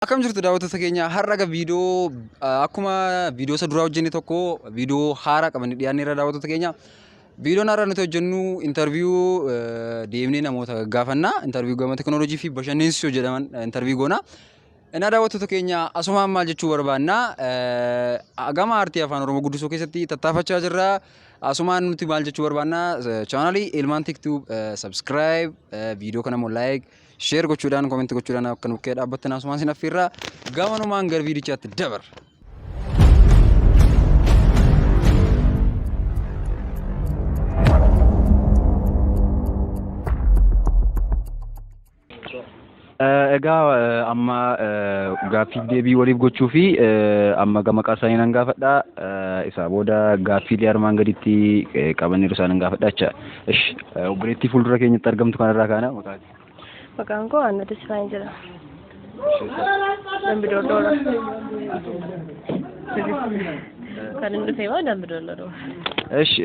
Akkam jirtu daawwattoota keenya? Har'a viidiyoo akkuma viidiyoo isa duraa hojjenne tokko viidiyoo haaraa qabannee dhiyaanneerra, daawwattoota keenya. Viidiyoon har'a nuti hojjennu interview deemnee namoota gaggaafannaa. Interview gama teekinooloojii fi bashannansiisoo jedhaman interview goona. Innaa daawwattoota keenya, asumaan maal jechuu barbaanna? Gama aartii Afaan Oromoo guddisuu keessatti tattaafachaa jirra. Asumaan nuti maal jechuu barbaanna? Chaanaalii Ilmaan Teek Tube subscribe, viidiyoo kana immoo like, share gochuudhaan, comment gochuudhaan akka nu bukkee dhaabbattan asumaan sin affeerra. Gamanumaan gara viidichaatti dabarra. Egaa amma gaaffiif deebii waliif gochuu fi amma gama maqaa isaanii nan gaafadha. Isaa booda gaaffiilee armaan gaditti qabaniiru isaan nan gaafadha jecha. Ish, obboleettii fuuldura keenyatti argamtu kanarraa kaana, maqaa kee? Maqaan koo Aanna Tasfaayee jedhama. Dambi Dolloodha. Kan inni dhufe immoo Dambi Dolloodha. Ish,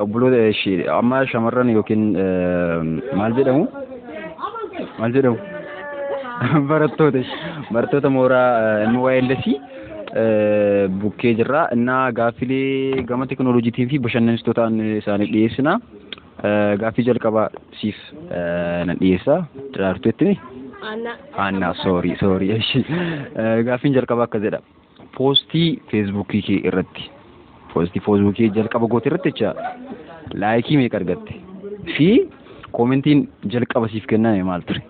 obboloota, ish, amma shamarran yookiin maal jedhamu? Maal jedhamu? Barattoota, ish, barattoota mooraa MYLC bukkee jirra. Innaa gaaffilee gama teekinooloojiitiin fi bashannansiisotaatiin isaaniif dhiyeessina. Gaaffii jalqabaa siif nan dhiyeessa. Daraartuu jettini? Aanna. Aanna, sorry, sorry. Gaaffiin jalqabaa akkas jedha. Poostii Feesbuukii kee irratti, poostii Feesbuukii jalqaba goote irratti jecha, like meeqa argatte? Fi koomentiin jalqaba siif kenname maal ture?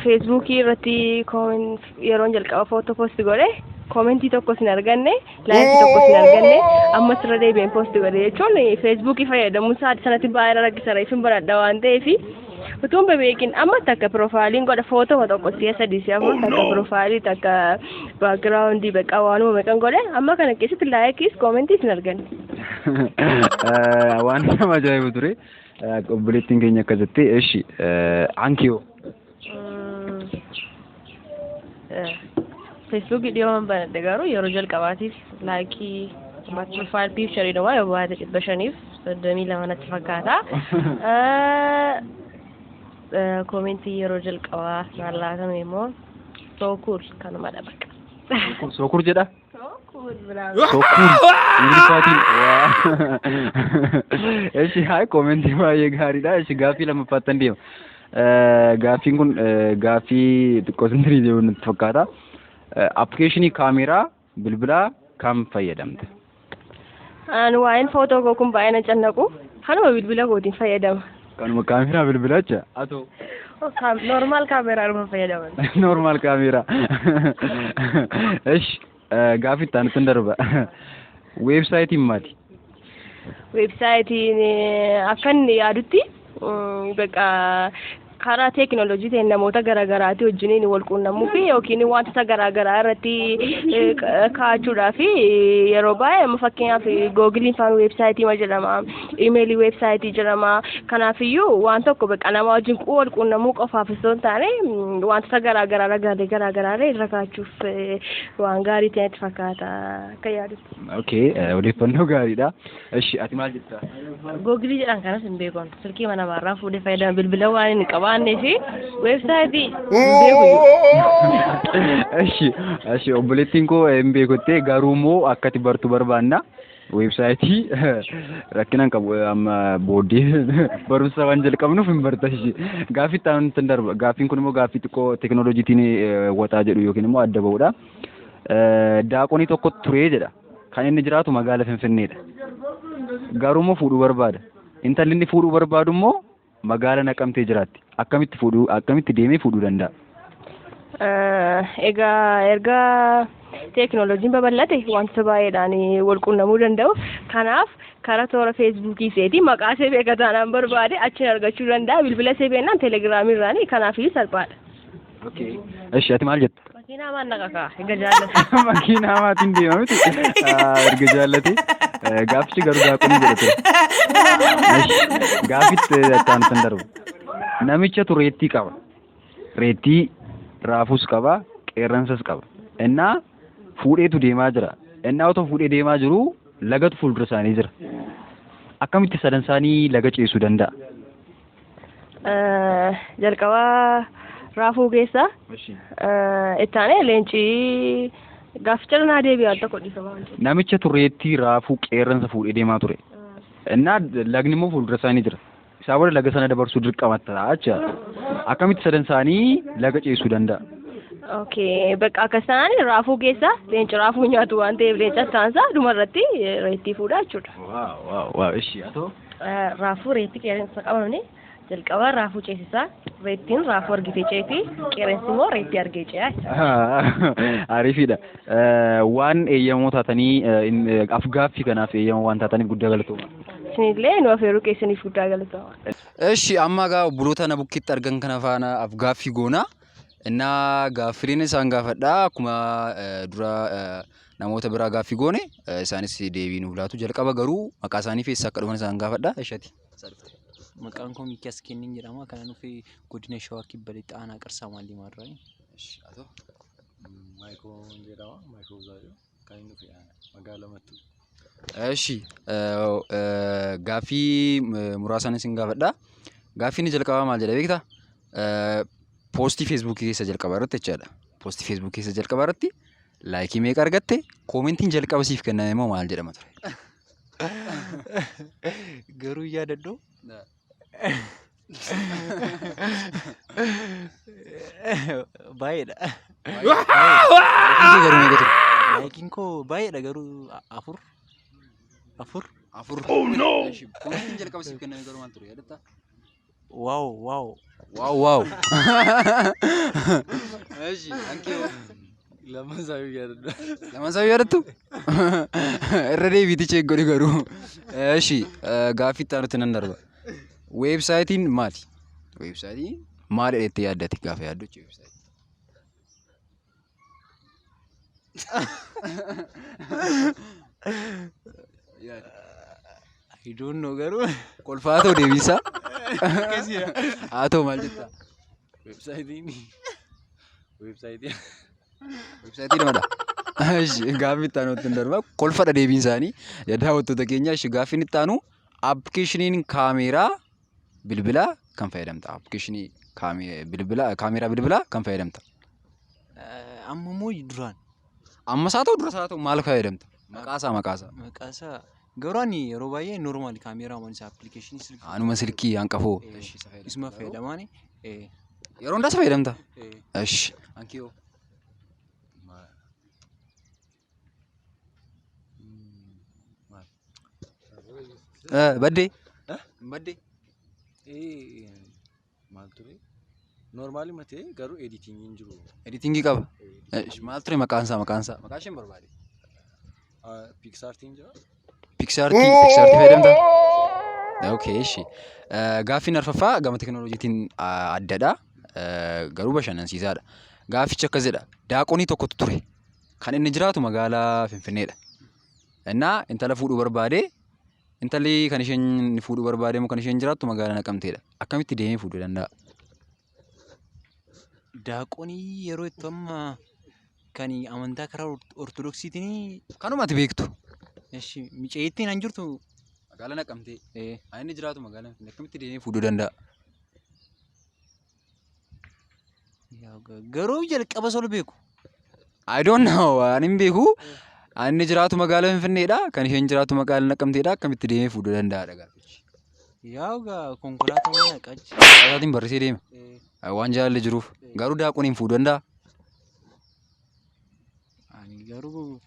Feesbuukii irratti yeroon jalqaba footoo post godhe koomentii tokkos hin arganne, like tokkos hin arganne. Ammas irra deebi'een post godhe jechuun Feesbuukii fayyadamuun sa'aatii sanatti baay'ee na rakkisa, reefin baradha waan ta'eef utuun beekin. Amma takka piroofaayiliin godha footoo tokko si'a sadii, si'a afur, takka piroofaayilii, takka background, beekaa waanuma meeqan godhe. Amma kana keessatti likeis koomentiis hin arganne. Waan nama ajaa'ibu ture. Obboleettiin keenya akka jette, eshi, ankiyoo. Feesbuukii dhiyoo banadhe, garuu yeroo jalqabaatiif like profile picture dhumaa yoo baate 532 natti fakkaata. Koomentii yeroo jalqabaa naan laatame immoo "so cool", kanumadha bakka. So cool jedha? So cool biraa. So cool. Ingiliffaatiin. Eshi, haa, koomentii baay'ee gaariidha. Eshi, gaaffii lammaffaattan deema. Gaaffiin kun gaaffii xiqqoo sintirii deemu natti fakkaata. Appilikeeshinii kaameeraa bilbilaa kam fayyadamte? Ani waa'een footoo koo kun baay'ee na cannaqu. Kanuma bilbila kootiin fayyadama. Kanuma kaameeraa bilbilaa jecha? Atoo? Normal kaameeraa fayyadaman. Normal kaameeraa. Eshi, gaaffii itti aanutti darba. Weebsaayitiin maali? Weebsaayitiin akka inni yaadutti bakka karaa teekinooloojii ta'een namoota garaagaraatii wajjiniin wal quunnamuu fi yookiin wantoota garaagaraa irratti kaa'achuudhaa fi yeroo baay'ee amma fakkeenyaaf Googiliin faan weebsaayitii ma jedhama, iimeelii weebsaayitii jedhama. Kanaafiyyuu waan tokko bakka nama wajjin wal quunnamuu qofaaf osoo hin taane wantoota garaagaraa, ragaalee garaagaraa irra kaa'achuuf waan gaarii ta'e natti fakkaata akka yaadutti. Okay, odeeffannoo gaariidha. Eshi, ati maal jettaa? Googilii jedhan kanas hin beeku. Silkii mana namaarraa fuudhee fayyadama, bilbila waan hin qabaannee fi weebsaayitii hin beeku. Eshi, obboleettiin koo hin beekutte, garuu immoo akkati bartu barbaanna. Weebsaayitii rakkina hin qabu, amma booddee barumsa waan jalqabnuuf hin barta ishee. Gaaffii itti aanutti hin darba. Gaaffiin kun immoo gaaffii xiqqoo teekinooloojiitiin waxaa jedhu yookiin immoo adda ba'udha. Daaqonii tokko ture jedha. Kan inni jiraatu magaala Finfinneedha. Garuu immoo fuudhuu barbaada. Intalli inni fuudhuu barbaadu immoo magaala Naqamtee jiraatti. Akkamitti fuudhuu, akkamitti deemee fuudhuu danda'a? Egaa erga teekinooloojiin babal'ate wantoota baay'eedhaan wal quunnamuu danda'u. Kanaaf karaa toora Feesbuukii isheetii maqaa ishee beeka taanaan barbaade achiin argachuu danda'a. Bilbila ishee beeknaan Telegiraamii irraani, kanaafiyyuu salphaadha. Eshi, ati maal jetta? Makiinaa maan naqa kaa erga jaallate. Makiinaa maatiin deema miti. Erga jaallate. Gaaffichi garuu daaqonii jedha ture. Gaaffitti itti aanutti darbu. Namichatu reettii qaba. Reettii raafuus qaba, qeerransas qaba. Innaa fuudheetu deemaa jira. Innaa otoo fuudhee deemaa jiru lagatu fuuldura isaanii jira. Akkamitti sadan isaanii laga ceesuu danda'a? Jalqabaa Raafuu keessa itti aanee leenci gaafficha naa deebi'aa al tokko dhiifama. Namicha reettii raafuu qeerransa fuudhee deemaa ture. Innaa lagni immoo fuuldura isaanii jira. Isaa booda laga sana dabarsuu dirqama ta'a jechaadha. Akkamitti sadan isaanii laga ceesuu danda'a? Okay, bakka akkas taanaan raafuu keessa leenci raafuu nyaatu waan ta'eef leenca taansaa dhumarratti reettii fuudha jechuudha. Waaw waaw waaw ishii haa ta'u. Raafuu reettii qeerransa qabamne jalqaba raafuu ceesisaa reettiin raafuu argitee ceeti qeerransi immoo reettii argee ce'a. Ariifiidha. Waan eeyyamoo taatanii afgaaffii kanaaf eeyyamoo waan taataniif guddaa galatooma. Isinillee nu afeeruu keessaniif guddaa galatooma. Eshi amma egaa obboloota na bukkeetti argan kana faana afgaaffii goona. Innaa gaaffileen isaan gaafadhaa akkuma dura namoota biraa gaaffii goone isaanis deebii nuuf laatu. Jalqaba garuu maqaa isaanii fi eessa akka dhufan isaan gaafadha. Eshati. Maqaan koo Miikiyaas Kennin jedhama. Kanan dhufe godina Shawaa Kibba Lixaa aanaa Qarsaa Maallimaa irraa. Maayikoo jedhama. Maayikoo Buzaayyoo. Kan inni dhufe magaalaa Mattuu. Eshi gaaffii muraasaan isin gaafadha. Gaaffiin jalqabaa maal jedha beektaa? Poostii Feesbuukii keessa jalqabaa irratti jechaadha. Poostii Feesbuukii keessa jalqabaa irratti laayikii meeqa argatte? Koomentiin jalqaba siif kenname immoo maal jedhama ture? Garuu yaadadhu. Baay'eedha. Laayikiin garuu meeqa ture? Laayikiin koo baay'eedha garuu afur. Afur. Afur. Oh no! Koomentiin jalqaba siif kenname garuu maal ture yaadattaa? Waaw waaw. Waaw waaw. Eshi thank you. Lamaan isaa yaadadha. Lamaan isaa yaadattu? Irra deebiitii check godhi garuu. Eshi gaaffii itti aanutti nan darba. Weebsaayitiin maali? Weebsaayitiin maali jettee yaaddate gaafa yaaddu jechuudha weebsaayitii? I don't know garuu. Kolfaa ta'u deebiinsaa. Haa ta'u maal jettaa? Weebsaayitiin weebsaayitii Weebsaayitii namadha. Eshi gaaffii itti aanutti nan darba. Kolfadha deebiin isaanii. Daawwattoota keenya eshi gaaffiin itti aanu appilikeeshiniin kaameeraa bilbilaa kan fayyadamta. Appilikeeshinii bilbilaa kaameeraa bilbilaa kan fayyadamta. Amma moo duraan? Ammas haa ta'u duras haa ta'u maal fayyadamta? Maqaasaa maqaasaa. Maqaa isaa garuu ani yeroo baay'ee normaal kaameeraa waan isaa appilikeeshinii silkii. Anuma silkii hanqafoo. Isuma fayyadamaani. Yeroo hundaas fayyadamta? Eshi. Ankiyoo. Baddee. Baddee. Maal ture? Noormaali matee garuu editingiin jiru. Editingii qaba. Maal ture maqaan isaa maqaan isaa? Maqaa isheen barbaade. Piiksaartiin jira. Piiksaartii piiksaartii fayyadamta? Okay, eshi. Gaaffiin arfaffaa gama teekinooloojiitiin addadha. Garuu bashannansiisaadha. Gaaffichi akkas jedha. Daaqonii tokkotu ture. Kan inni jiraatu magaalaa Finfinneedha. Innaa intala fuudhuu barbaade. Intalli kan isheen fuudhuu barbaade immoo kan isheen jiraattu magaalaa Naqamteedha. Akkamitti deemee fuudhuu danda'a? Daaqonii yeroo itti amma kan amantaa karaa Ortodoksiitiin Kanuma ati beektu. Eshi miceettiin an jirtu. Magaalaa Naqamtee. Kan inni jiraatu magaalaa Finfinnee. Akkamitti deemee fuudhuu danda'a? Garuu jalqaba sol beeku. I don't know. Ani hin beeku. Kan inni jiraatu magaalaa Finfinneedha. Kan isheen jiraatu magaalaa Naqamteedha. Akkamitti deemee fuudhuu danda'aadha gaaffichi. Yaa egaa konkolaataa mana qachi. Konkolaataan barrisee deema. Waan jaalalli jiruuf. Garuu daaqoniin fuudhuu danda'a. Ani garuu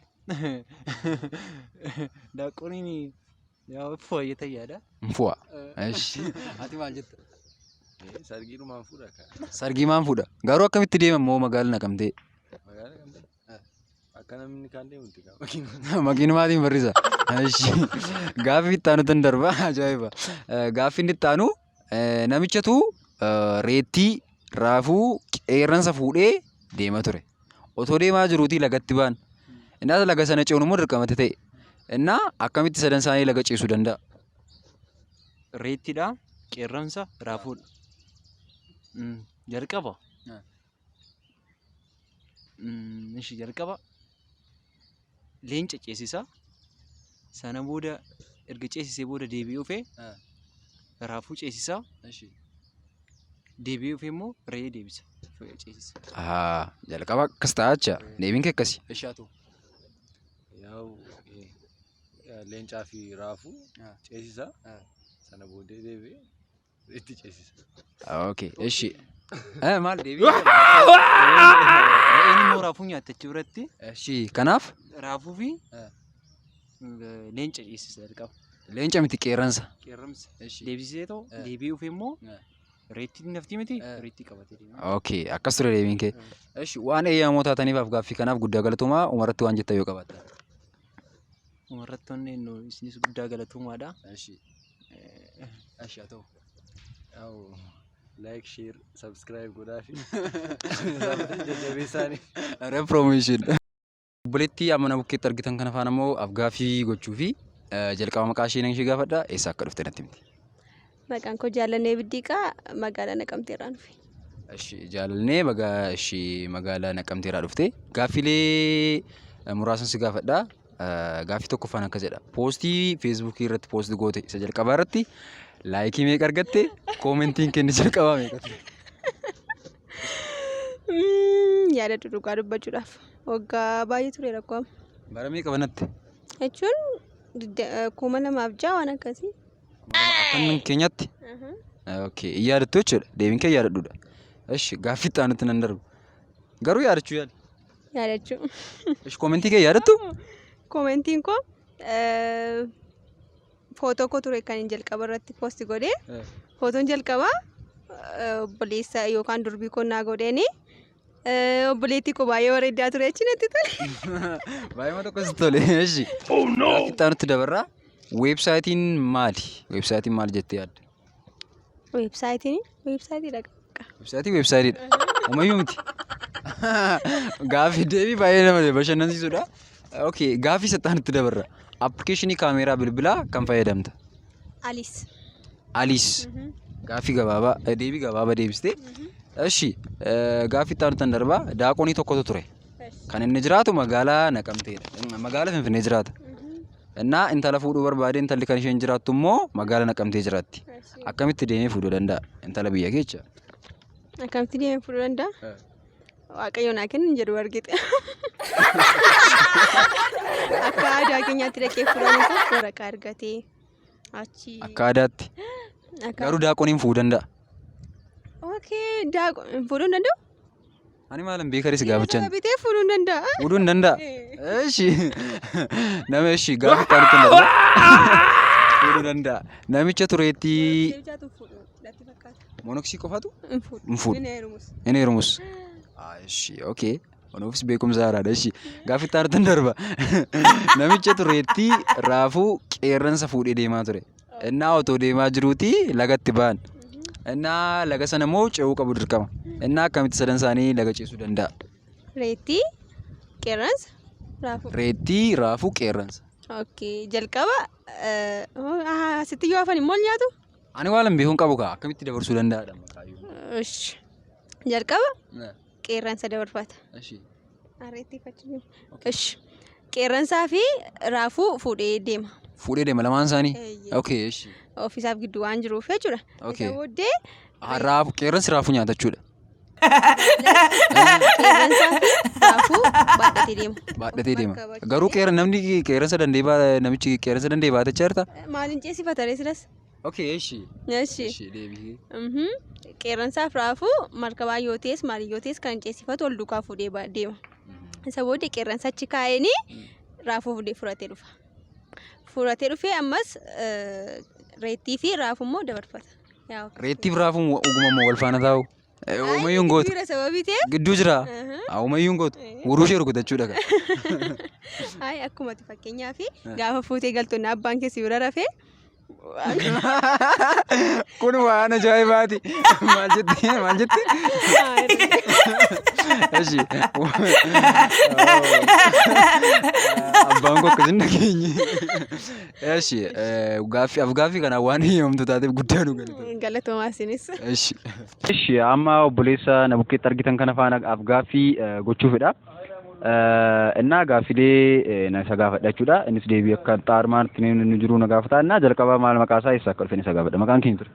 daaqoniin yaa fooyyata yaada. Hin fu'a. Eshi. Ati maal jetta? Sargiidhumaan fuudha ka. Sargii maan fuudha? Garuu akkamitti deema immoo magaalaa Naqamtee? Magaalaa Naqamtee? Akka namni kaan deemutti kaa. Makiinumaatiin barrisa. Eshi. Gaaffii itti aanutti darba. Ajaa'iba. Gaaffiin itti aanu namichatu reettii raafuu qeerransa fuudhee deema ture. Otoo deemaa jiruutii lagatti ba'an. Innaas laga sana ce'uun immoo dirqamatti ta'e. Innaa akkamitti sadan isaanii laga ceesuu danda'a? Reettiidha, qeerransa, raafuudha. Jalqaba. Ishi jalqaba leenca ceesisa. Sana booda erga ceesisee booda deebi'ee dhufee raafuu ceesisa. Deebi'ee dhufee immoo re'ee deebisa. Ceesisa. Ahaa, jalqaba akkas ta'a jecha. Deebiin kee akkasi. Eshi haa ta'u. Yaa'u leencaa fi raafuu ceesisa. Sana booddee deebi'ee reetti ceesisa. Okay, eshi. Maal deebiin? Re'een immoo raafuu nyaatti achi biratti. Eshi, kanaaf Raafuu fi leenca ceesisa jalqaba. Leenca miti, qeerransa. Qeerransa. Deebisee ta'u deebi'ee dhufee immoo reettii nafti miti, reettii qabatee deema. Okay, akkas ture deebiin kee. Eshi, waan eeyyamoo taataniif gaaffii kanaaf guddaa galatoomaa. Umarratti waan jettan yoo qabaattan. Umarratti wanni nu isinis guddaa galatoomaadha. Eshi. Eshi haa ta'u. Yaa'u like, share, subscribe godhaa fi jajjabeessaani. Re promotion. Obboleettii amma na bukkeetti argitan kana faana immoo afgaaffii gochuu fi jalqaba maqaa ishee nan ishee gaafadha. Eessa akka dhufte natti himti. Maqaan koo Jaalannee Biddiiqaa, magaalaa Naqamteerraa dhufe. Ishi Jaalannee, baga ishii magaalaa Naqamteerraa dhufte. Gaaffiilee muraasan si gaafadha. Gaaffii tokkoffaan akkas jedha. Poostii Feesbuukii irratti post goote isa jalqabaa irratti laayikii meeqa argatte? Koomentiin kenni jalqabaa meeqa ture? Yaadadhu, dhugaa dubbachuudhaaf waggaa baay'ee ture rakkoo amma. Bara meeqa banatte? Jechuun 2006 waan akkasii. Akkan keenyatti? Okay, yaadattu jechuudha. Deebiin kee yaadadhuudha. Ishi, gaaffii itti aanutti nan darba. Garuu yaadachuu yaali. Yaadachuu. Ishi, koomentii kee yaadattu? Koomentiin koo footoo koo ture kan hin jalqaba irratti post godhee. Footoon jalqabaa obboleessa yookaan durbii koo naa godheeni. Obboleettii koo baay'ee bareedaa ture, achi natti tole. Baay'ee tokko si tole. Ishi. Gaaffii itti aanutti dabarraa. Weebsaayitiin maali? Weebsaayitiin maali jettee yaadda? Weebsaayitiin weebsaayitiidha. Weebsaayitiin weebsaayitiidha. Umayyuu miti. Gaaffii deebii baay'ee nama bashannansiisudha. Okay, gaaffii isa itti aanutti dabarra. Appilikeeshinii kaameeraa bilbilaa kan fayyadamta? Aliis. Aliis. Gaaffii gabaabaa, deebii gabaabaa deebistee. Eshi, gaaffii itti aanutti darbaa. Daaqonii tokkotu ture. Kan inni jiraatu magaalaa Naqamteedha. Magaalaa Finfinnee jiraata. Innaa intala fuudhuu barbaade, intalli kan isheen jiraattu immoo magaalaa Naqamtee jiraatti. Akkamitti deemee fuudhuu danda'a? Intala biyya keessa. Akkamitti deemee fuudhuu danda'a? Waaqayyo naa kennu hin jedhu argite. Akka aadaa keenyaatti dhaqee fuudhamuuf waraqaa argatee achi. Akka aadaatti. Garuu daaqoniin fuudhuu danda'a. Okay, daaqon fuudhuu hin danda'u? Ani maalan beekaris gaafachaa. Dhiira bitee fuudhuu hin danda'a. Fuudhuu hin danda'a. Eshi. Nama eshi gaafa itti aanutti hin darba. Fuudhuu danda'a. Namicha tureettii Deebichaatu fuudhu natti fakkaata. Monoksii qofatu Hin fuudhu. Hin fuudhu. Inni heerumus. Hin heerumus. Eshi, okay. Onuufis beekumsa haaraadha. Eshi, gaafa itti aanutti hin darba. Namicha tureettii raafuu qeerransa fuudhee deemaa ture. Innaa otoo deemaa jiruuti lagatti ba'an. Innaa laga sana immoo ce'uu qabu dirqama. Innaa akkamitti sadan isaanii laga ceesuu danda'a? Reettii, qeerransa, raafuu. Reettii, raafuu, qeerransa. Okay, jalqaba asitti yoo hafan immoo nyaatu? Ani waan hin beekuun qabu kaa, akkamitti dabarsuu danda'aadha maqaayyuu. Ish. Jalqaba qeerransa dabarfata. Ishi. Reettii fachi. Ish. Qeerransaa fi raafuu fuudhee deema. Fuudhee deema lamaan isaanii? Eeyyee. Okay, ishi. Ofiisaaf gidduu waan jiruuf jechuudha. Okay. Isa booddee Raafuu, qeerransi raafuu nyaata jechuudha. Qeerransaa fi raafuu baadhatee deema. Baadhatee deema. Bakka bakka Garuu qeerra namni qeerransa danda'ee namichi qeerransa danda'ee baatachaa jirta? Maaliin ceesifata ree silas? Okay, ishi. Ishi. Ishi deebii. Qeerransaaf raafuu markabaa yoo ta'es maaliin yoo ta'es kan ceesifatu ol duukaa fuudhee deema. Isa booddee qeerransa achi kaa'eenii raafuu fuudhee furatee dhufa. Furatee dhufee ammas reettii fi raafuu immoo dabarfata. Yaa. Reettiif raafuun ogummaa wal faana taa'u. Uumayyuu hin gootu. Jira sababii ta'eef. Gidduu jira. Uumayyuu hin gootu. Uruu ishee rukutachuudha kan. Ay, akkuma ati fakkeenyaaf gaafa fuutee galtoonni abbaan keessi bira rafee Kun waan ajaa'ibaati. Maal jette? Maal jette? Eshi. Abbaan koo akkas hin dhageenye. Eshi, gaaffii afgaaffii kanaan waan hiyyamtu taateef guddaa nu galatoomna. Galatoomaa isinis. Eshi. Eshi, amma obboleessa na bukkeetti argitan kana faana afgaaffii gochuufidha. Innaa gaaffilee na isa gaafadha jechuudha. Innis deebii akka xaarmaatti nu jiru na gaafata. Innaa jalqaba maal maqaa isaa, eessa akka dhufe isa gaafadha. Maqaan keenya ture?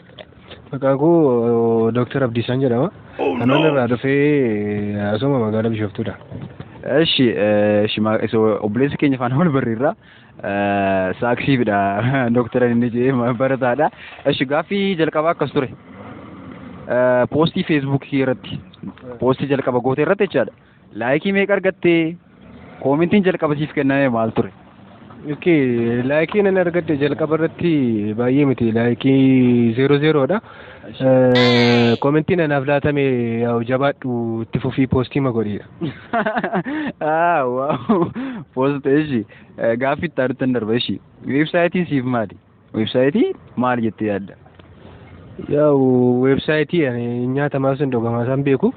Maqaan koo Dooktar Abdiisaan jedhama. Kanan irraa dhufee asuma magaalaa Bishooftuudha. Eshi, eshi, obboleessa keenya faana wal barreerra. Saaksiifidha doktara inni jedhee barataadha. Eshi, gaaffii jalqabaa akkas ture. Poostii Feesbuukii irratti, poostii jalqaba goote irratti jechaadha. Laayikii meeqa argattee? Koomentiin jalqaba siif kenname maal ture? Okay, laayikii nan argadhe jalqaba irratti baay'ee miti, laayikii 0 0dha. Koomentiin anaaf laatame yaa'u jabaadhu, itti fufii, poostii godhiidha. Ah, wow. Poost, eshi. Gaaffii itti aanutti hin darba, eshi. Weebsaayitiin siif maali? Weebsaayitii maal jettee yaadda? Yaa'u weebsaayitii ani nyaata sun dhugamaa isaan beeku.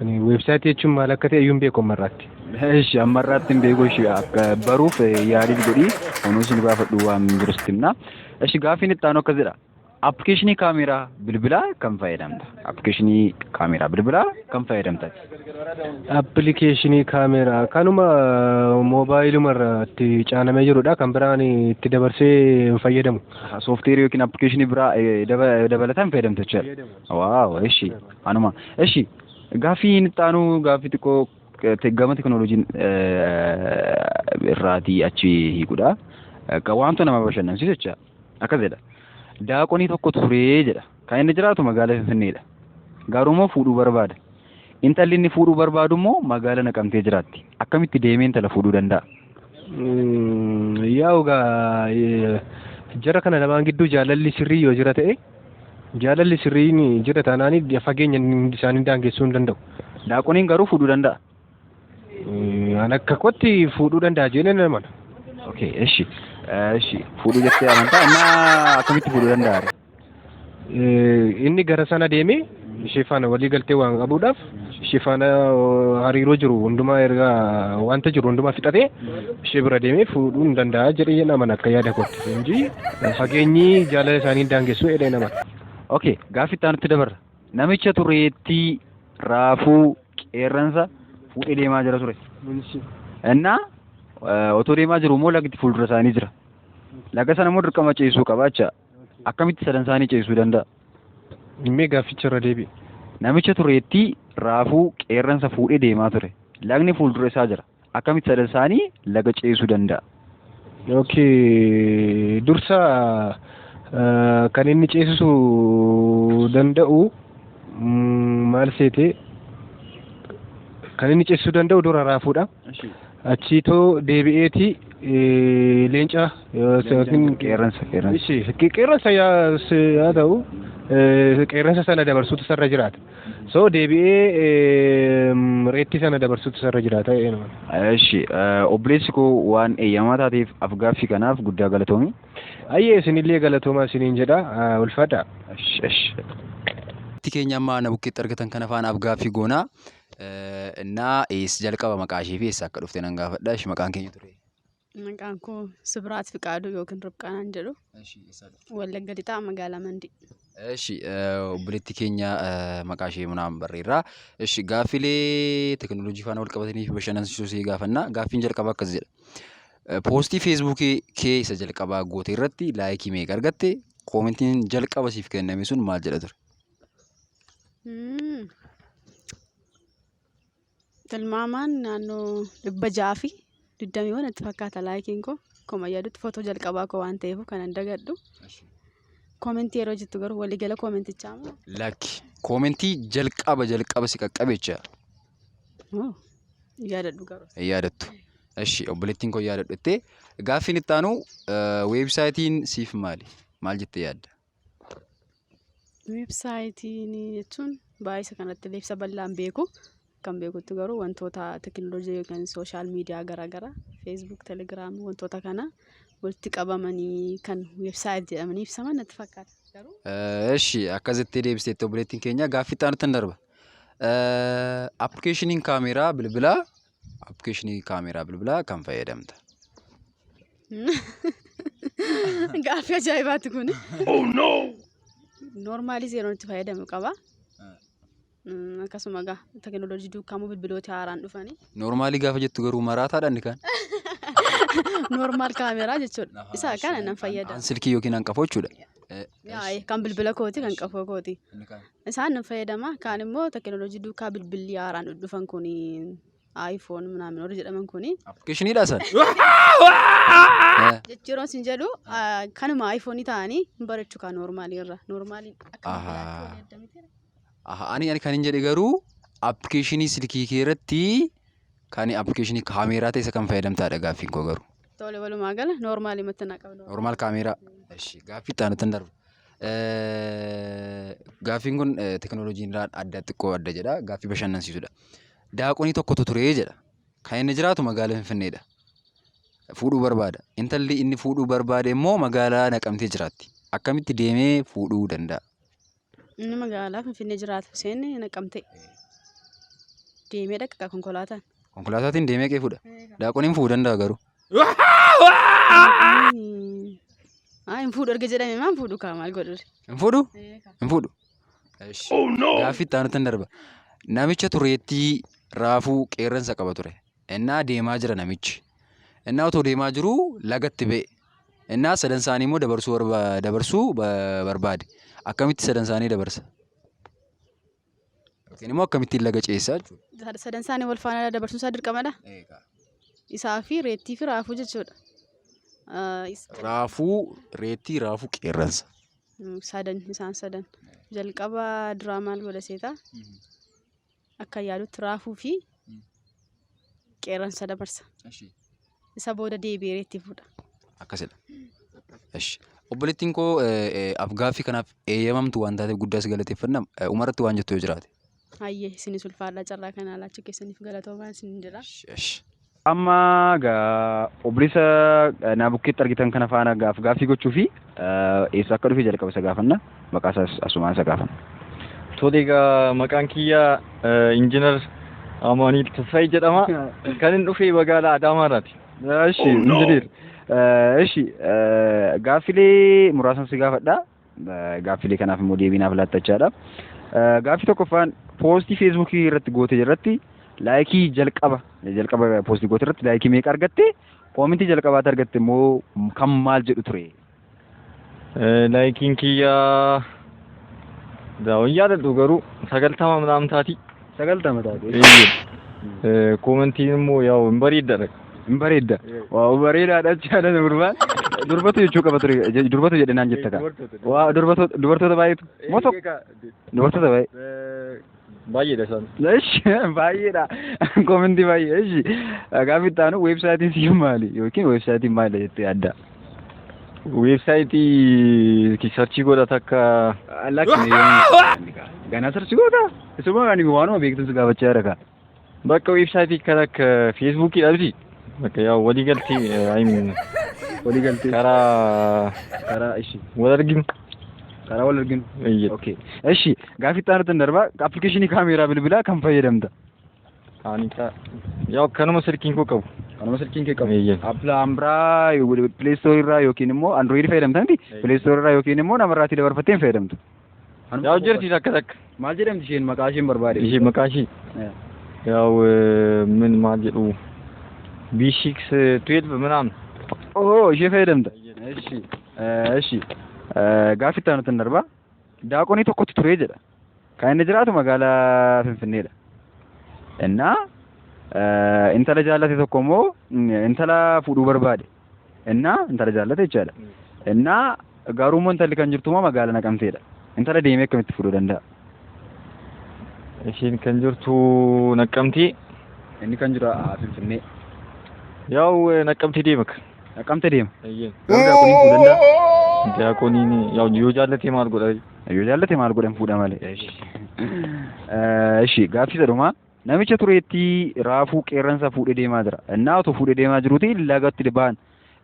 Ani weebsaayitii jechuun maal akka ta'e iyyuu hin beeku ammarraatti. Eshi, ammarraatti hin beeku, eshi, akka baruuf yaaliif godhii kunuunsi nu gaafadhu waan jiru sitti himna. Eshi, gaaffiin itti aanu akkas jedha. Appikeeshinii kaameeraa bilbilaa kam fayyadamta? Appikeeshinii kaameeraa bilbilaa kam fayyadamta? Appilikeeshinii kaameeraa kanuma moobaayiluma irratti caanamee jirudha. Kan biraan itti dabarsee hin fayyadamu. Sooftiweerii yookiin appikeeshinii biraa dabalataan hin fayyadamtu jechuudha. Wow, eshi, anuma. Eshi, gaaffii itti aanu gaaffii xiqqoo gama teknooloojiin irraatii achi hiikudha. Wanta nama bashannansiisu jecha. Akkas jedha. Daaqonii tokko turee jedha. Kan inni jiraatu magaalaa Finfinneedha. Garuu immoo fuudhuu barbaada. Intalli inni fuudhuu barbaadu immoo magaalaa Naqamtee jiraatti. Akkamitti deemee intala fuudhuu danda'a? Yaa'u gaa, jara kana lamaan gidduu jaalalli sirrii yoo jira ta'e, jaalalli sirriin jira taanaan fageenya isaanii daangessuu hin danda'u. Daaqoniin garuu fuudhuu danda'a. An akka kootti fuudhuu danda'a jedhee nan amana. Okay, eshi. Eshi, fuudhuu jettee amantaa, amma akkamitti fuudhuu danda'a? Inni gara sana deemee ishee faana walii galtee waan qabuudhaaf, ishee faana hariiroo jiru hundumaa erga wanta jiru hundumaa fixatee ishee bira deemee fuudhuu hin danda'a jedhee amana akka yaada kootti. Inji fageenyi jaalala isaanii daangessuu jedhee amana. Okay, gaaffii itti aanutti dabarra. Namicha tureettii, raafuu, qeerransa fuudhee deemaa jira ture. Innaa otoo deemaa jiru immoo lagti fuuldura isaanii jira. Laga sana immoo dirqama ceesisuu qaba jecha. Akkamitti sadan isaanii ceesisuu danda'a? Mee gaafficha irra deebi'i. Namicha tureettii, raafuu, qeerransa fuudhee deemaa ture. Lagni fuuldura isaa jira. Akkamitti sadan isaanii laga ceesisuu danda'a? Okay, dursa kan inni ceesisuu danda'u maal seete, kan inni ceesisuu danda'u dura raafuudha. Achiitoo deebi'eeti leenca yookiin Qeerransa, qeerransa. Ishi qeerransa yaa ta'u, qeerransa sana dabarsuutu sarra jiraata. So deebi'ee reetti sana dabarsuutu sarra jiraata. Eshi, obboleessi koo waan eeyyamaa taateef afgaaffii kanaaf guddaa galatoomi. Ayyee, isinillee galatoomaa isiniin jedha, ulfaadha. Eshi, eshi. Itti keenya amma na bukkeetti argatan kana faana afgaaffii goonaa. Innaa eessa jalqaba maqaa ishee fi eessa akka dhufte nan gaafadha. Ishi, maqaan keenya ture. Maqaan koo Sibraat Fiqaaduu yookiin Ribqaanaan jedhu. Wallagga Lixaa, magaalaa Mandii. Eshi, obboleetti keenya maqaa ishee munaan barreerra. Eshi, gaaffilee teekinooloojii faana wal qabatanii fi bashannansiisuu ishee gaafanna. Gaaffiin jalqabaa akkas jedha. Poostii Feesbuukii kee isa jalqabaa goote irratti laayikii meeqa argatte? Koomentiin jalqaba siif kenname sun maal jedha ture? Tilmaamaan naannoo 620 waan natti fakkaata laayikiin koo. Akkuma yaadutti footoo jalqabaa koo waan ta'eef kanan dagadhu. Koomentii yeroo jettu garuu waliigala koomentichaa moo? Lakki. Koomentii jalqaba jalqaba si qaqqabe jecha. Oh, yaadadhu garuu. Hin yaadattu. Eshi, obboleettiin koo yaadadhu jettee. Gaaffiin itti aanu, weebsaayitiin siif maali? Maal jettee yaadda? Weebsaayitiin jechuun baay'ee isa kanatti illee ibsa bal'aan beeku. Kan beekutti garuu wantoota teekinooloojii yookaan social media garaagaraa, Facebook, Telegiraam, wantoota kana walitti qabamanii kan website jedhamanii ibsaman natti fakkaata. Garuu Eshi, akkasitti deebisteetti obboleettiin keenya. Gaaffii itti aanutti darba. Appikeeshiniin kaameeraa bilbilaa, appikeeshinii kaameeraa bilbilaa kan fayyadamta? Gaaffii ajaa'ibaati kuni. Normally yeroon itti fayyadamu qaba. Akkasuma egaa teekinooloojii duukaa immoo bilbiloota haaraan dhufanii. Normally gaafa jettu garuu maraataadha inni kaan. Normal kaameeraa jechuudha. Isa kana nan fayyadama. An silkii yookiin an qafoo jechuudha. Yaa'e kan bilbila kooti kan qafoo kooti. Isaan nan fayyadama. Kaan immoo teknooloojii duukaa bilbilli haaraan dhufan kun iPhone ምናምን warri jedhaman kuni. Appilikeeshiniidha isaan. Jechuun sin jedhu kanuma iPhone ta'anii hin barachuu kaa noormaalii irra. Noormaalii akka bilbilaatti walii adda miti. Ani kan hin jedhe garuu appilikeeshinii silkii kee irratti kan appilikeeshinii kaameeraa ta'e isa kan fayyadamtaadha gaaffiin koo garuu. Tole, walumaa gala noormaalii matti naa qabnu. Normal kaameeraa. Eshi, gaaffii itti aanutti hin darbu. Gaaffiin kun teekinooloojiin irraa adda xiqqoo adda jedha. Gaaffii bashannansiisudha. Daaqonii tokkotu ture jedha. Kan inni jiraatu magaalaa Finfinneedha. Fuudhuu barbaada. Intalli inni fuudhuu barbaade immoo magaalaa Naqamtee jiraatti. Akkamitti deemee fuudhuu danda'a? Inni magaalaa Finfinnee jiraatu isheen Naqamtee. Deemee dhaqa konkolaataan. Konkolaataatiin deemee qee fuudha. Daaqoniin fuudhuu danda'a garuu. Hin fuudhu erga jedhame maan fuudhu kaa maal godhu? Hin fuudhu? Hin fuudhu. Gaaffii itti aanutti hin darba. Namicha tureettii raafuu qeerransa qaba ture. Innaa deemaa jira namichi. Innaa otoo deemaa jiruu lagatti ba'e. Innaa sadan isaanii immoo dabarsuu barbaade. Akkamitti sadan isaanii dabarsa? Yookiin immoo akkamittiin laga ceessaa jechuudha. Sadan isaanii wal faana dabarsuun isaa dirqamadha. Isaa fi reettii fi raafuu jechuudha. Raafuu, reettii, raafuu, qeerransa. Sadan isaan sadan. Jalqaba duraa maal godha seeta? Akka yaadutti raafuu fi qeerransa dabarsa. Isa booda deebi'ee reettii fuudha. Akkasidha. Eshi. Obboleettiin koo afgaaffii kanaaf eeyyamamtu waan taateef guddaa si galateeffanna. Umarratti waan jettu yoo jiraate. Hayyee, isinis ulfaadhaa, carraa kana laachuu keessaniif galatoomaa isin jedha. Eshi. Amma gaa obboleessa naa bukkeetti argitan kana faana gaaf gaaffii gochuu fi eessa akka dhufe jalqaba isa gaafanna. Maqaa isaas asumaan isa gaafanna. Tole, egaa maqaan kiyya Injiinar Amaaniil Tasfaayee jedhama. Kan inni dhufe magaalaa Adaamaarraati. Eshi, injineer. Eshi, gaaffilee muraasan si gaafadha. Gaaffilee kanaaf immoo deebii naaf laattachaadha. Gaaffii tokkoffaan, poostii feesbuukii irratti goote irratti laayikii jalqaba poostii goote irratti laayikii meeqa argatte? Koomentii jalqabaatti argatte immoo kan maal jedhu ture? Laayikiin kiyya daawwan yaadadhu garuu 90 ምናምን taati. 90 taate. Koomentiin immoo yaa'u hin bareedadha. Hin bareedda. Waaw, bareedaadha jechaadha gurbaan. Durbatu jechuu qaba ture. Durbatu jedhe naan jetta kaa. Waa, dubartoota baay'eetu. Moo tokko dubartoota baay'ee. Baay'eedha isaan. Eshi, baay'eedha. Koomentii baay'ee. Eshi, gaaffii itti aanu, weebsaayitiin siif maali yookiin weebsaayitiin maali jettee yaadda? Weebsaayitii search godhata akka Lakki, ganaa search goota? Isuma ani waanuma beektu si gaafachaa jira kaa. Bakka weebsaayitii kan akka feesbuukiidha miti. Bakka yaa walii galtee, I mean, Walii galtee. Karaa Karaa, ishi. Wal arginu. Karaa wal arginu. Eeyyee. Okay. Eshi, gaaffii itti aanutti darbaa, appilikeeshinii kaameeraa bilbilaa kan fayyadamta? Ani yaa kanuma silkiin koo qabu. Kanuma silkiin kee qabu. Eeyyee. Appilaa biraa Play Store irraa yookiin immoo Android fayyadamta miti? Play Store irraa yookiin immoo namarraatii dabarfattee hin fayyadamtu. Yaa jirti takka takka. Maal jedhamti isheen? Maqaa isheen barbaade? Ishee maqaa ishee ያው ምን maal jedhu B6 12 ምናምን. Oh, ishee fayyadamta. Eshi. Eshi. Gaaffii itti aanutti darbaa. Daaqonii tokkotu ture jedha. Kan inni jiraatu magaalaa Finfinneedha. Innaa intala jaallate tokko immoo intala fuudhuu barbaade. Innaa intala jaallate jechaadha. Innaa garuu immoo intalli kan jirtu immoo magaalaa Naqamteedha. Intala deemee akkamitti fuudhuu danda'a? Isheen kan jirtu Naqqamtee. Inni kan jiru Finfinnee. ያው Naqqamtee deema. Naqamtee deema. Eeyyee. Garuu daaqoniin fuudhuu danda'a? Diyaaqoniin ያው yoo jaallate maal godha? Yoo jaallate maal godhan, fuudha malee. Eshi, gaaffii sadhumaa. Namicha tureettii raafuu qeerransa fuudhee deemaa jira. Innaa otoo fuudhee deemaa jiruuti lagatti ba'an.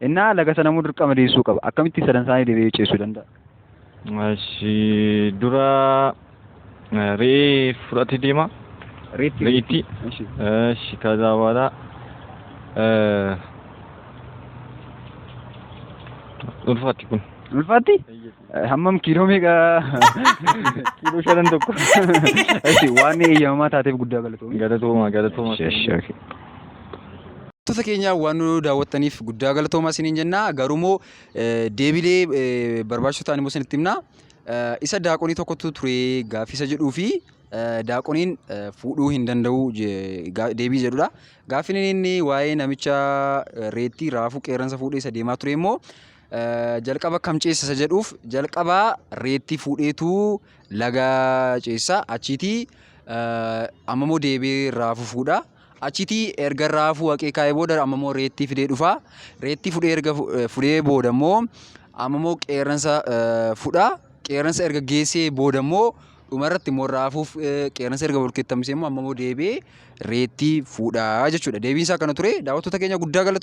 Innaa laga sana immoo dirqama deessuu qaba. Akkamitti sadan isaanii deebi'ee ceesuu danda'a? Eshi, dura re'ee fudhatee deema. Reetti. Re'eetti. Eshi. እሺ ከዛ በኋላ ulfaatti kun. Ulfaatti? Hammam, kiiloo meeqa? Kiiloo shanan tokko. Eshi, waan eeyyamamaa taateef guddaa galatoomi. Galatooma, galatooma. Eshi, okay. Daawwattoota keenya, waan nu daawwattaniif guddaa galatoomaa isiniin jenna. Garuummoo deebilee barbaachisoo ta'an immoo isinitti himna. Isa daaqonii tokkotu ture gaaffii isa jedhuu fi daaqoniin fuudhuu hin danda'u deebii jedhudha. Gaaffiin inni waa'ee namicha reettii raafuu qeerransa fuudhee isa deemaa ture immoo jalqaba kam ceessa isa jedhuuf, jalqaba reettii fuudheetu laga ceessa, achiitii amma immoo deebi'ee raafuu fuudha. Achiitii erga raafuu haqee kaa'ee booda amma immoo reettii fidee dhufa. Reettii fudhee erga fudhee booda immoo amma immoo qeerransa fudha. Qeerransa erga geessee booda immoo dhumarratti immoo raafuuf qeerransa erga bolkeettamsee immoo amma immoo deebi'ee reettii fuudha jechuudha. Deebiin isaa kana ture. Daawwattoota keenya, guddaa galatooma.